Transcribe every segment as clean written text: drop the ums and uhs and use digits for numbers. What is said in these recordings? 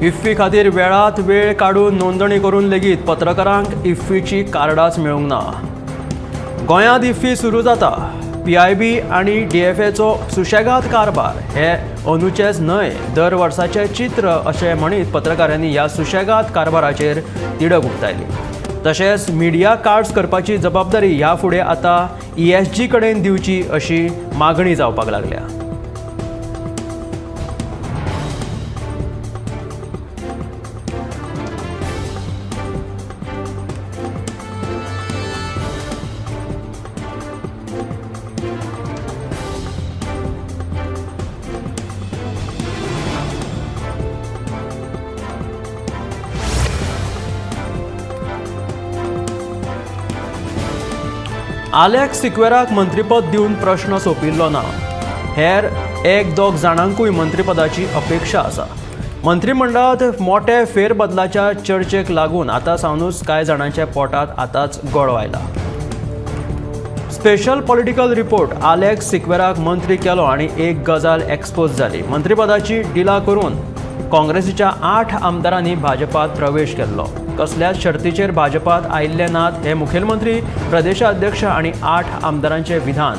IFFI खातीर वेळात वेळ काडून नोंदणी करून लेगीत पत्रकारांक इफ्फीची कार्डांच मेळूंक ना. गोंयांत इफ्फी सुरू जाता. पीआयबी आनी डीएफएचो सुशेगाद कारभार हे अंदूचेच न्हय, दर वर्साचें चित्र अशें म्हणीत पत्रकारांनी ह्या सुशेगाद कारभाराचेर तिडक उक्तायली. तशेंच मिडिया कार्ड्स करपाची जबाबदारी ह्या फुडें आतां ईएसजी कडेन दिवची अशी मागणी जावपाक लागल्या. आलेक्स सिक्वेराक मंत्रीपद दिवन प्रश्न सोंपिल्लो ना. हेर एक दोग जाणांकूय मंत्रीपदाची अपेक्षा आसा. मंत्रीमंडळांत मोटे फेरबदलाच्या चर्चेक लागून आतां सावनूच कांय जाणांच्या पोटांत आतांच गोळो आयला. Special political report. आलेक्स सिक्वेराक मंत्री केलो आनी एक गजाल एक्सपोज जाली. मंत्रीपदाची डिलां करून काँग्रेसीच्या 8 आमदारांनी भाजपात प्रवेश केल्लो. कसल्याच शर्तीचेर भाजपात आयिल्ले नात हे मुखेलमंत्री, प्रदेशाध्यक्ष आनी 8 आमदारांचे विधान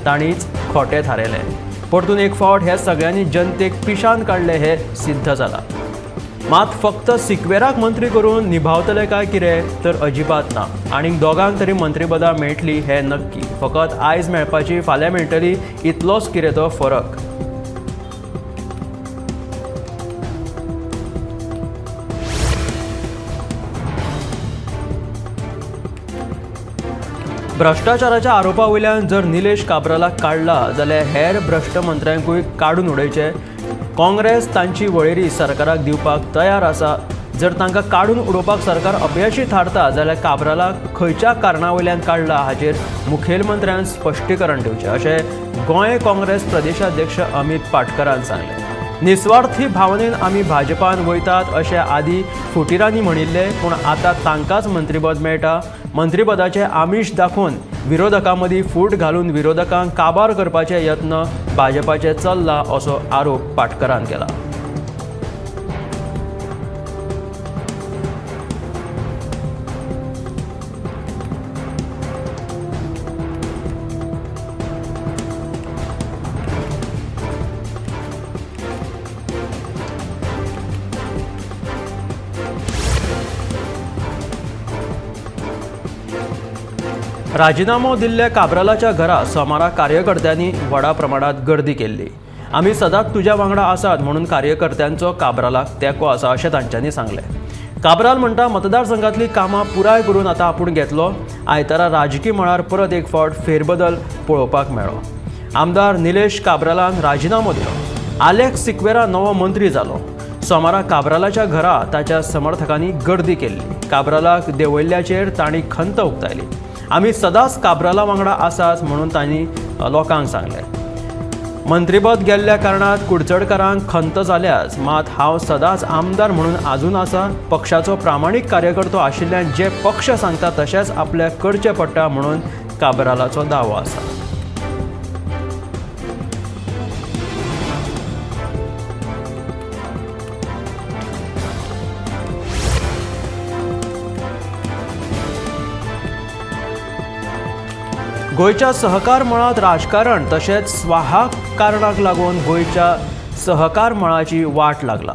तांणीच खोटें थारयलें. परतून एक फावट हे सगळ्यांनी जनतेक पिशान काडले हे सिद्ध जाला. मात फक्त सिक्वेराक मंत्री करून निभावतले काय कितें तर अजिबात ना. आनीक दोगांक तरी मंत्रीपदां मेळटली हें नक्की. फकत आयज मेळपाची फाल्यां मेळटली इतलोच कितें तो फरक. भ्रश्टाचाराच्या आरोपा वयल्यान जर निलेश काब्रालाक काडला जाल्यार हेर भ्रश्ट मंत्र्यांकूय काडून उडयचे. काँग्रेस तांची वळेरी सरकाराक दिवपाक तयार आसा. जर तांकां काडून उडोवपाक सरकार अपयशी थारता जाल्यार काब्रालाक खंयच्या कारणा वयल्यान काडला हाचेर मुखेलमंत्र्यान स्पश्टीकरण दिवचें अशें गोंय काँग्रेस प्रदेशाध्यक्ष अमित पाटकरान सांगलें. निस्वार्थी भावनेन आमी भाजपान वयतात अशें आदी फुटिरांनी म्हणिल्लें, पूण आतां तांकांच मंत्रीपद मेळटा. मंत्रीपदाचें आमिश दाखोवन विरोधकां मदीं फूट घालून विरोधकांक काबार करपाचे यत्न भाजपाचे चल्ला असो आरोप पाटकरान केला. राजिनामो दिल्ल्या काब्रालाच्या घरा सोमारा कार्यकर्त्यांनी व्हडा प्रमाणात गर्दी केल्ली. आमी सदांच तुज्या वांगडा आसात म्हणून कार्यकर्त्यांचो काब्रालाक तेंको आसा अशें तांच्यांनी सांगलें. काब्राल म्हणटा मतदारसंघातली कामां पुराय करून आतां आपूण घेतलो. आयतारा राजकी मळार परत एक फावट फेरबदल पळोवपाक मेळ्ळो. आमदार निलेश काब्रालान राजिनामो दिलो. आलेक्स सिक्वेरा नवो मंत्री जालो. सोमारा काब्रालाच्या घरा ताच्या समर्थकांनी गर्दी केल्ली. काब्रालाक देंवयल्ल्याचेर तांणी खंत उक्तायली. आमी सदांच काब्राला वांगडा आसात म्हणून तांणी लोकांक सांगलें. मंत्रीपद गेल्ल्या कारणात कुडचडकारांक खंत जाल्याच, मात हांव सदांच आमदार म्हणून आजून आसा. पक्षाचो प्रामाणीक कार्यकर्तो आशिल्ल्यान जे पक्ष सांगता तशेंच आपल्याक करचें पडटा म्हणून काब्रालाचो दावो आसा. गोंयच्या सहकार मळांत राजकारण तशेंच स्वाहा कारणाक लागून गोंयच्या सहकार मळाची वाट लागला.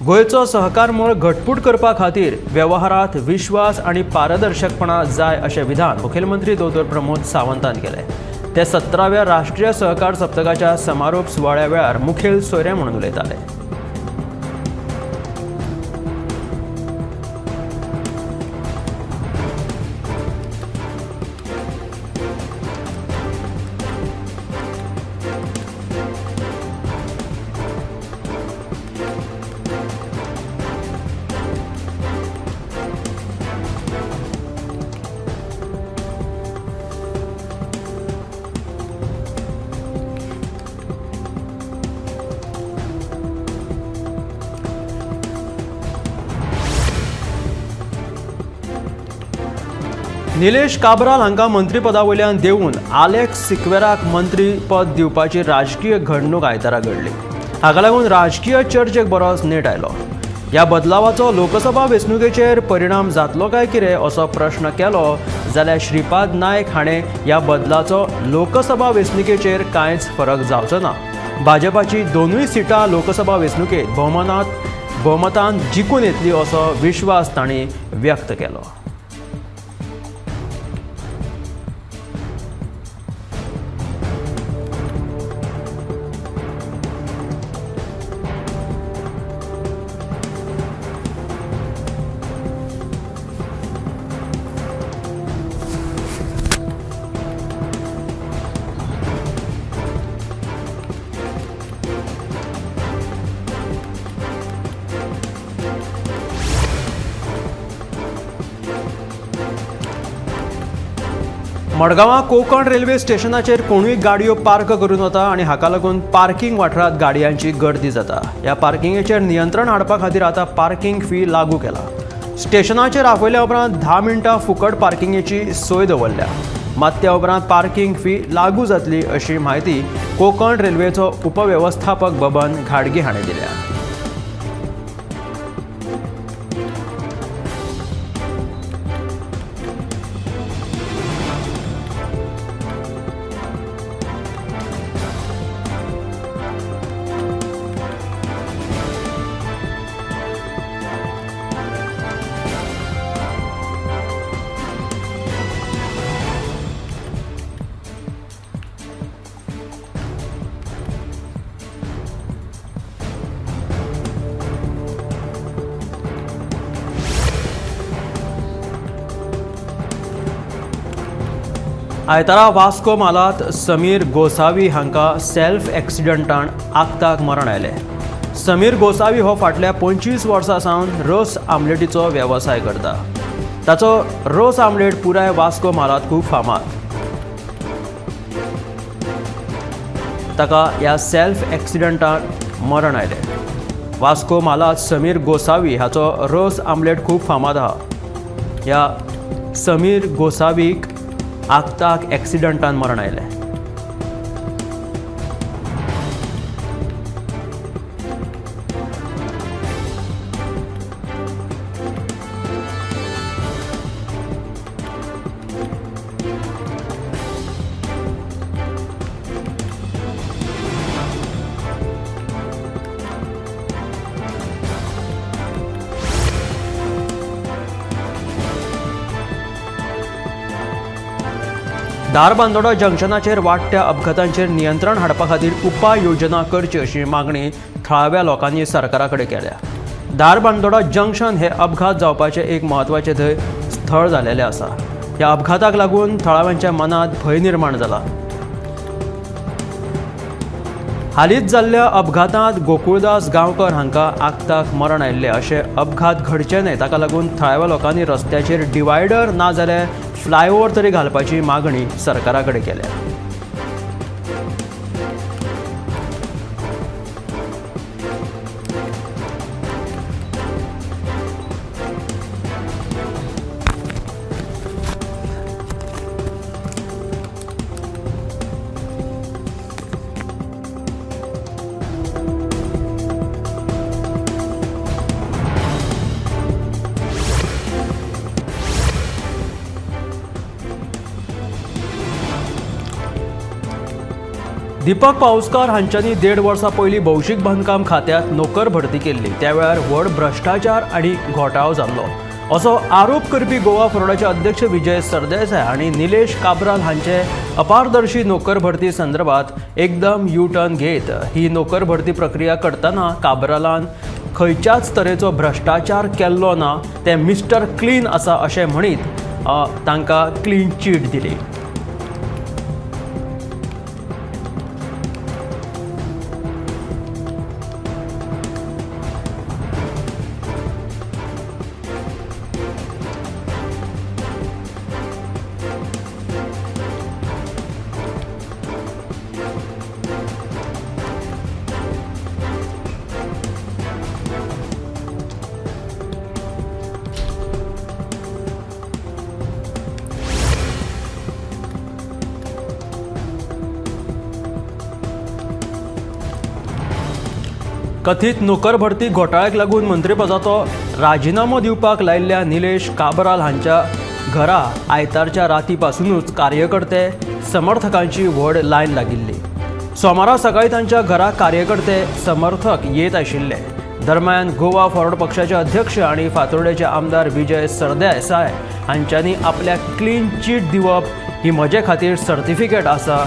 गोंयचो सहकार मळ घटमूट करपा खातीर वेव्हारांत विश्वास आनी पारदर्शकपणा जाय अशें विधान मुखेलमंत्री दोतोर प्रमोद सावंतान केलें. ते 17व्या राष्ट्रीय सहकार सप्तकाच्या समारोप सुवाळ्या वेळार मुखेल सोयरे म्हणून उलयताले. निलेश काब्राल हांकां मंत्रीपदा वयल्यान देवून आलेक्स सिक्वेराक मंत्रीपद दिवपाची राजकीय घडणूक आयतारा घडली. हाका लागून राजकीय चर्चेक बरोच नेट आयलो. ह्या बदलावाचो लोकसभा वेंचणुकेचेर परिणाम जातलो काय कितें असो प्रश्न केलो जाल्यार श्रीपाद नायक हाणें ह्या बदलाचो लोकसभा वेंचणुकेचेर कांयच फरक जावचो ना। भाजपाची 2 सिटां लोकसभा वेंचणुकेत भोवमतान जिखून येतली असो विश्वास तांणी व्यक्त केलो। मडगांवां कोंकण रेल्वे स्टेशनाचेर कोणूय गाडयो पार्क करून वता आनी हाका लागून पार्किंग वाठारांत गाडयांची गर्दी जाता। ह्या पार्किंगेचेर नियंत्रण हाडपा खातीर आतां पार्किंग फी लागू केला। स्टेशनाचेर आपयल्या उपरांत 10 मिनटां फुकट पार्किंगेची सोय दवरल्या, मात त्या उपरांत पार्किंग फी लागू जातली अशी म्हायती कोंकण रेल्वेचो उपवेवस्थापक बबन घाडगे हाणें दिल्या। आयतारा वास्को म्हालांत समीर गोसावी हांकां सेल्फ एक्सिडंटान आक्ताक मरण आयलें। समीर गोसावी हो फाटल्या 25 वर्सां सावन रोस आमलेटीचो वेवसाय करता। ताचो रोस आमलेट पुराय वास्को म्हालांत खूब फामाद। ताका ह्या सेल्फ एक्सिडंटान मरण आयलें। वास्को म्हालांत समीर गोसावी हाचो रोस आमलेट खूब फामाद आहा। ह्या समीर गोसावीक आक्ताक एक्सिडंटान मरण आयलें। धारबांदोडा जंक्शनाचेर वाडट्या अपघातांचेर नियंत्रण हाडपा खातीर उपाय योजना करची अशी मागणी थळाव्या लोकांनी सरकारा कडेन केल्या। धारबांदोडा जंक्शन हे अपघात जावपाचें एक म्हत्वाचें थंय स्थळ जालेलें आसा। ह्या अपघाताक लागून थळाव्यांच्या मनांत भंय निर्माण जाला। हालींच जाल्ल्या अपघातांत गोकुळदास गांवकर हांकां आक्ताक मरण आयिल्लें। अशे अपघात घडचे न्हय ताका लागून थळाव्या लोकांनी रस्त्याचेर डिवायडर ना जाल्यार फ्लायओव्हर तरी घालपाची मागणी सरकारा कडेन केल्या। दीपक पावसकार हांच्यांनी 1.5 वर्सां पयलीं भौशीक बांदकाम खात्यांत नोकर भरती केल्ली। त्या वेळार व्हड भ्रश्टाचार आनी घोटाळो जाल्लो असो आरोप करपी गोवा फॉरवर्डाचे अध्यक्ष विजय सरदेसाय आनी निलेश काब्राल हांचे अपारदर्शी नोकर भरती संदर्भात एकदम यू टर्न घेत ही नोकर भरती प्रक्रिया करतना काब्रालान खंयच्याच तरेचो भ्रश्टाचार केल्लो ना, ते मिस्टर क्लीन आसा अशें म्हणीत तांकां क्लीन चीट दिली। कथीत नोकर भरती घोटाळ्याक लागून मंत्रीपदाचो राजिनामो दिवपाक लायिल्ल्या निलेश काब्राल हांच्या घरा आयतारच्या रातीपासूनच कार्यकर्ते समर्थकांची व्हड लायन लागिल्ली। सोमारा सकाळी तांच्या घरा कार्यकर्ते समर्थक येत आशिल्ले। दरम्यान गोवा फॉरवर्ड पक्षाचे अध्यक्ष आणि फातोर्डेचे आमदार विजय सरदेसाय हांच्यांनी आपल्या क्लीन चीट दिवप ही म्हजे खातीर सर्टिफिकेट आसा,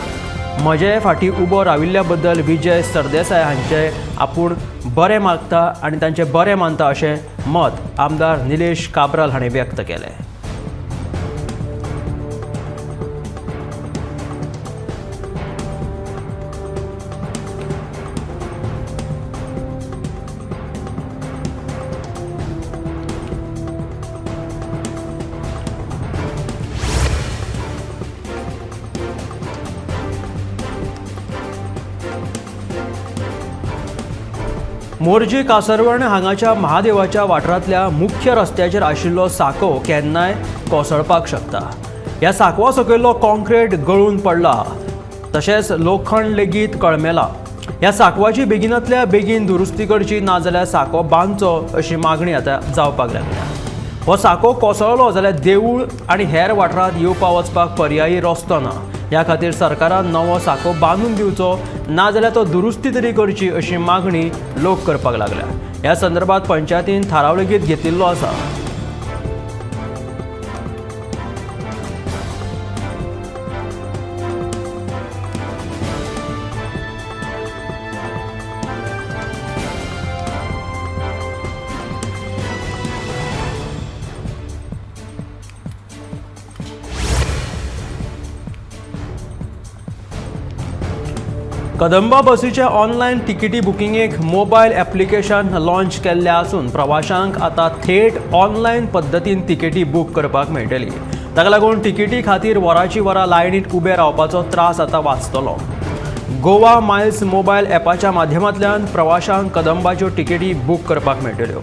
म्हजे फाटी उबो राविल्ल्या बद्दल विजय सरदेसाय हांचे आपूण बरें मागता आनी तांचे बरें मानता अशें मत आमदार निलेश काब्राल हांणी व्यक्त केलें। मोरजी कासरवण हांगाच्या महादेवाच्या वाठारांतल्या मुख्य रस्त्याचेर आशिल्लो साको केन्नाय कोसळपाक शकता। ह्या साकवा सकयल्लो कॉन्क्रीट गळून पडला, तशेंच लोखण लेगीत कळमेला। ह्या साकवाची बेगिनांतल्या बेगीन दुरुस्ती करची, नाजाल्यार साको बांदचो अशी मागणी आतां जावपाक लागल्या। हो साको कोसळ्ळो जाल्यार देवूळ आनी हेर वाठारांत येवपा वचपाक पर्यायी रस्तो ना। ह्या खातीर सरकारान नवो साको बांदून दिवचो, नाजाल्यार तो दुरुस्ती तरी करची अशी मागणी लोक करपाक लागल्या। ह्या संदर्भात पंचायतीन थाराव लेगीत घेतिल्लो आसा। कदंबा बसीचे ऑनलायन तिकेटी बुकिंगेक मोबायल एप्लिकेशन लॉन्च केल्ले आसून प्रवाशांक आतां थेट ऑनलायन पद्दतीन तिकेटी बूक करपाक मेळटली। ताका लागून तिकेटी खातीर वराची वरां लायनीत उबे रावपाचो त्रास आतां वाचतलो। गोवा मायल्स मोबायल ॲपाच्या माध्यमांतल्यान प्रवाशांक कदंबाच्यो तिकेटी बूक करपाक मेळटल्यो।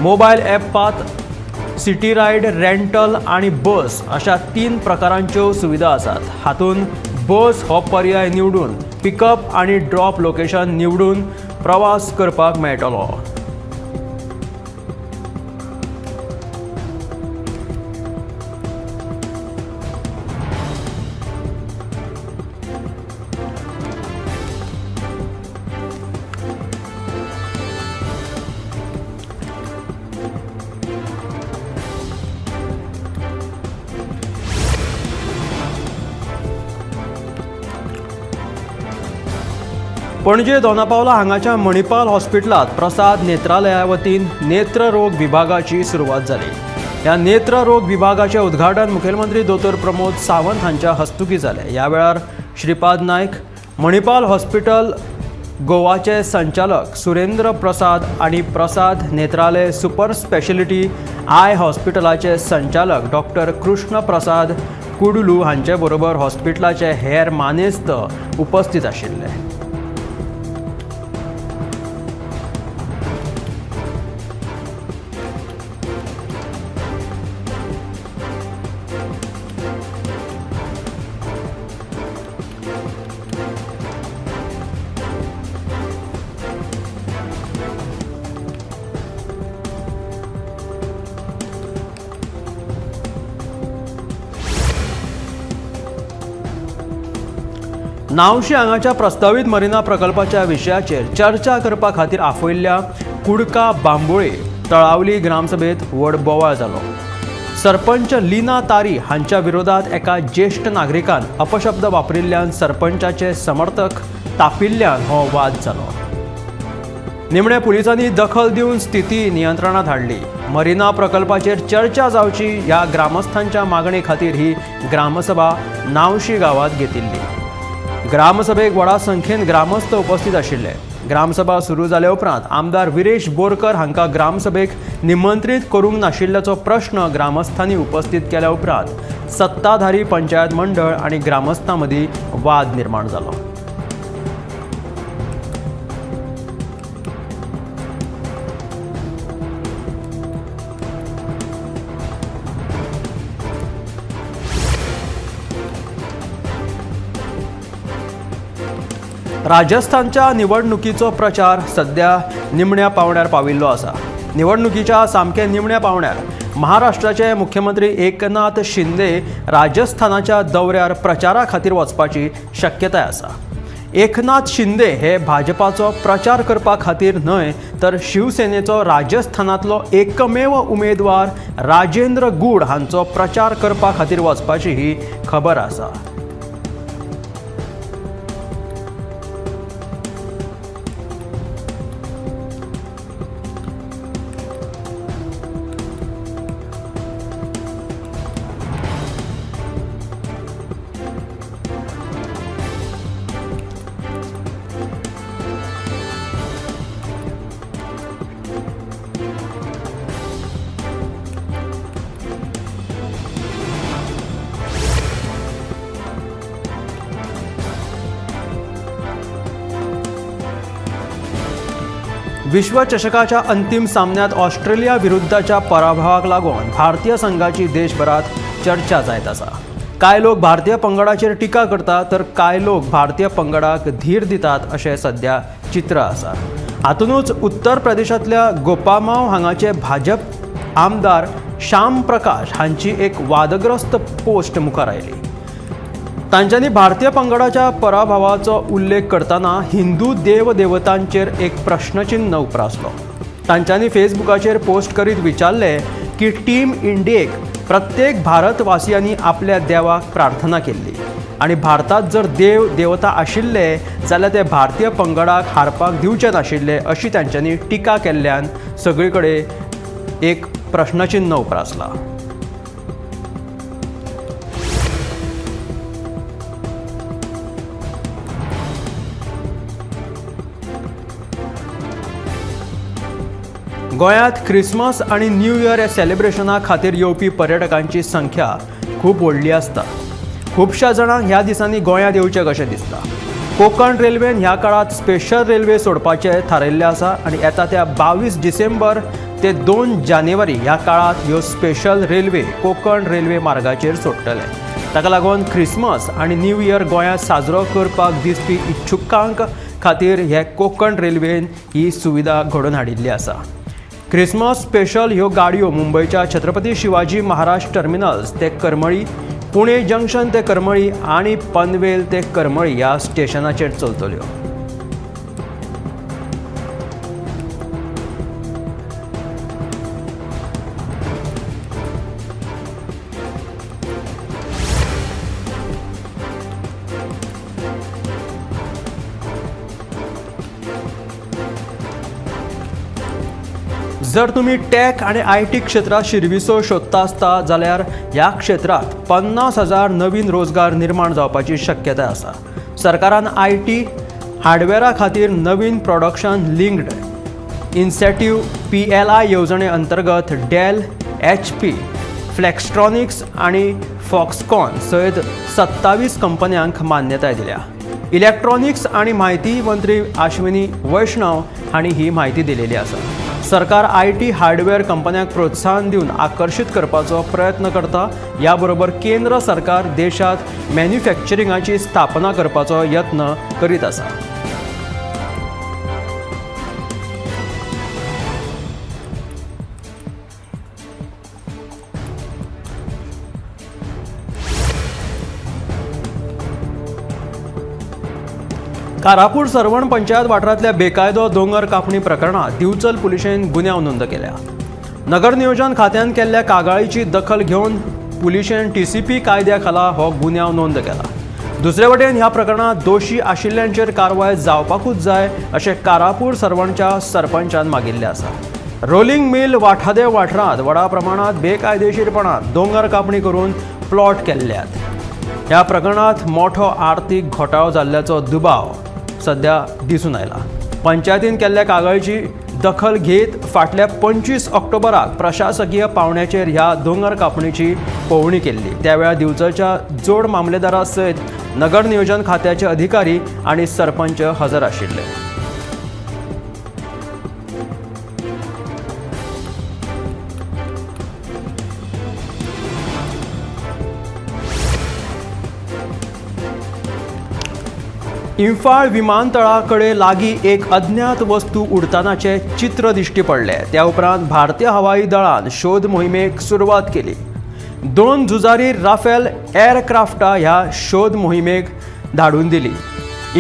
मोबायल ॲपांत सिटी रायड, रेंटल आनी बस अशा 3 प्रकारांच्यो सुविधा आसात। हातूंत बस हो पर्याय निवडून पिकअप आनी ड्रॉप लोकेशन निवडून प्रवास करपाक मेळटलो। पणजे दोनापावला हांगाच्या मणिपाल हॉस्पिटलांत प्रसाद नेत्रालया वतीन नेत्ररोग विभागाची सुरवात जाली। ह्या नेत्ररोग विभागाचें उद्घाटन मुखेलमंत्री दोतोर प्रमोद सावंत हांच्या हस्तुकीं जालें। ह्या वेळार श्रीपाद नायक, मणिपाल हॉस्पिटल गोवाचे संचालक सुरेंद्र प्रसाद आनी प्रसाद नेत्रालय सुपर स्पेशलिटी I हॉस्पिटलाचे संचालक डॉक्टर कृष्ण प्रसाद कुडलू हांचे बरोबर हॉस्पिटलाचे हेर मानेस्त उपस्थित आशिल्ले। नावशी हांगाच्या प्रस्तावीत मरिना प्रकल्पाच्या विशयाचेर चर्चा करपा खातीर आफयिल्ल्या कुडका बांबोळे तळावली ग्रामसभेत व्हड बोवाळ जालो। सरपंच लीना तारी हांच्या विरोधात एका ज्येश्ठ नागरिकान अपशब्द वापरिल्ल्यान सरपंचाचे समर्थक तापिल्ल्यान हो वाद जालो। निमणे पुलिसांनी दखल दिवन स्थिती नियंत्रणात हाडली। मरिना प्रकल्पाचेर चर्चा जावची ह्या ग्रामस्थांच्या मागणे खातीर ही ग्रामसभा नावशी गांवांत घेतिल्ली। ग्रामसभेक व्हडा संख्येन ग्रामस्थ उपस्थित आशिल्ले। ग्रामसभा सुरू जाले उपरांत आमदार विरेश बोरकर हांकां ग्रामसभेक निमंत्रीत करूंक नाशिल्ल्याचो प्रश्न ग्रामस्थांनी उपस्थित केल्या उपरांत सत्ताधारी पंचायत मंडळ आनी ग्रामस्थां मदीं वाद निर्माण जालो। राजस्थानच्या निवडणुकीचो प्रचार सध्या निमण्या पावंड्यार पाविल्लो आसा. निवडणुकीच्या सामके निमण्या पावंड्यार महाराष्ट्राचे मुख्यमंत्री एकनाथ शिंदे राजस्थानाच्या दौऱ्यार प्रचारा खातीर वचपाची शक्यताय आसा. एकनाथ शिंदे हे भाजपाचो प्रचार करपा खातीर न्हय तर शिवसेनेचो राजस्थानांतलो एकमेव उमेदवार राजेंद्र गुड हांचो प्रचार करपा खातीर वचपाची ही खबर आसा. विश्वचषकाच्या अंतिम सामन्यात ऑस्ट्रेलिया विरुद्धच्या पराभवाक लागून भारतीय संघाची देशभरात चर्चा जायत आसा. कांय लोक भारतीय पंगडाचेर टिका करतात तर कांय लोक भारतीय पंगडाक धीर दितात अशें सध्या चित्र आसा. हातूनच उत्तर प्रदेशांतल्या गोपामाव हांगाचे भाजप आमदार श्याम प्रकाश हांची एक वादग्रस्त पोस्ट मुखार आयली. तांच्यांनी भारतीय पंगडाच्या पराभवाचो उल्लेख करतना हिंदू देवदेवतांचेर एक प्रश्नचिन्ह उप्रासलो. तांच्यांनी फेसबुकाचेर पोस्ट करीत विचारलें की टीम इंडियेक प्रत्येक भारतवासियांनी आपल्या देवाक प्रार्थना केल्ली आनी भारतांत जर देव देवता आशिल्ले जाल्यार ते भारतीय पंगडाक हारपाक दिवचे नाशिल्ले अशी तांच्यांनी टिका केल्ल्यान सगळे कडेन एक प्रश्नचिन्ह उप्रासला. गोंयांत क्रिसमस आनी न्यू इयर ह्या सेलिब्रेशना खातीर येवपी पर्यटकांची संख्या खूब व्हडली आसता. खुबश्या जाणांक ह्या दिसांनी गोंयांत येवचें कशें दिसता. कोंकण रेल्वेन ह्या काळांत स्पेशल रेल्वे सोडपाचें थारायिल्लें आसा आनी येता त्या 22 डिसेंबर ते 2 जानेवारी ह्या काळांत ह्यो स्पेशल रेल्वे कोंकण रेल्वे मार्गाचेर सोडटले. ताका लागून क्रिसमस आनी न्यू इयर गोंयांत साजरो करपाक दिसपी इच्छुकांक खातीर हे कोंकण रेल्वेन ही सुविधा घडोवन हाडिल्ली आसा. क्रिसमस स्पेशल ह्यो गाडयो मुंबयच्या छत्रपती शिवाजी महाराज टर्मिनल्स ते करमळी, पुणे जंक्शन ते करमळी आनी पनवेल ते करमळी ह्या स्टेशनाचेर चलतल्यो. जर तुमी टॅक आनी I T क्षेत्रांत शिरविसो सोदता आसता जाल्यार ह्या क्षेत्रांत 50,000 नवीन रोजगार निर्माण जावपाची शक्यताय आसा. सरकारान I T हार्डवेअरा खातीर नवीन प्रोडक्शन लिंक्ड इन्सेंटीव PLI येवजणे अंतर्गत डेल, HP, फ्लेक्स्ट्रॉनिक्स आनी फॉक्सकॉन सयत 27 कंपन्यांक मान्यताय दिल्या. इलेक्ट्रॉनिक्स आनी म्हायती मंत्री आश्विनी वैष्णव हांणी ही म्हायती दिलेली आसा. सरकार I T hardware कंपन्यांक प्रोत्साहन दिवन आकर्शीत करपाचो प्रयत्न करता. ह्या बरोबर केंद्र सरकार देशांत मॅन्युफॅक्चरिंगाची स्थापना करपाचो यत्न करीत आसा. कारापूर सर्वण पंचायत वाठारांतल्या बेकायदो दोंगर कापणी प्रकरणात दिवचल पुलिशेन गुन्यांव नोंद केल्या. नगर नियोजन खात्यान केल्ल्या कागाळीची दखल घेवन पुलिशेन TCP कायद्या खाला हो गुन्यांव नोंद केला. दुसरे वटेन ह्या प्रकरणात दोशी आशिल्ल्यांचेर कारवाय जावपाकूच जाय अशें कारापूर सर्वणच्या सरपंचान मागिल्लें आसा. रोलिंग मिल वाठादेव वाठारांत व्हडा प्रमाणात बेकायदेशीरपणान दोंगर कापणी करून प्लॉट केल्ल्यात. ह्या प्रकरणात मोठो आर्थीक घोटाळो जाल्ल्याचो दुबाव सध्या दिसून आयला. पंचायतीन केल्ल्या कागाळीची दखल घेत फाटल्या 25 ऑक्टोबराक प्रशासकीय पावंड्याचेर ह्या दोंगर कापणीची पळोवणी केल्ली. त्या वेळार दिवचलच्या जोड मामलेदारा सयत नगर नियोजन खात्याचे अधिकारी आनी सरपंच हजर आशिल्ले. इम्फाळ विमानतळा कडेन लागीं एक अज्ञात वस्तू उडतानाचें चित्र दिश्टी पडलें. त्या उपरांत भारतीय हवाई दळान शोध मोहिमेक सुरवात केली. 2 झुजारी राफेल एअरक्राफ्टा ह्या शोध मोहिमेक धाडून दिली.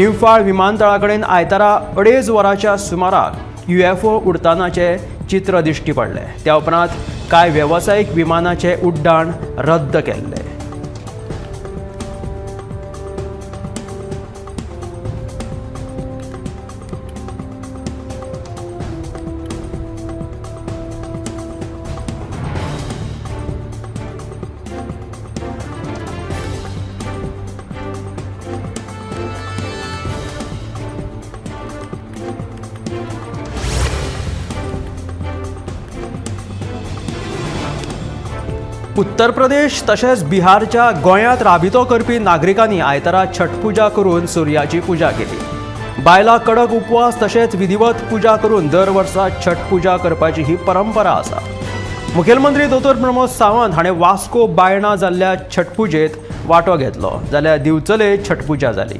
इम्फाळ विमानतळा कडेन आयतारा 2:30 वरांच्या सुमाराक UFO उडतानाचें चित्र दिश्टी पडलें. त्या उपरांत कांय वेवसायीक विमानाचें उड्डाण रद्द केल्लें. उत्तर प्रदेश तशेंच बिहारच्या गोंयांत राबितो करपी नागरिकांनी आयतारा छठ पुजा करून सुर्याची पुजा केली. बायलां कडक उपवास तशेंच विधिवत पुजा करून दर वर्सा छठ पुजा करपाची ही परंपरा आसा. मुखेलमंत्री दोतोर प्रमोद सावंत हाणें वास्को बायणा जाल्ल्या छठपुजेंत वांटो घेतलो, जाल्यार दिवचले छठपुजा जाली.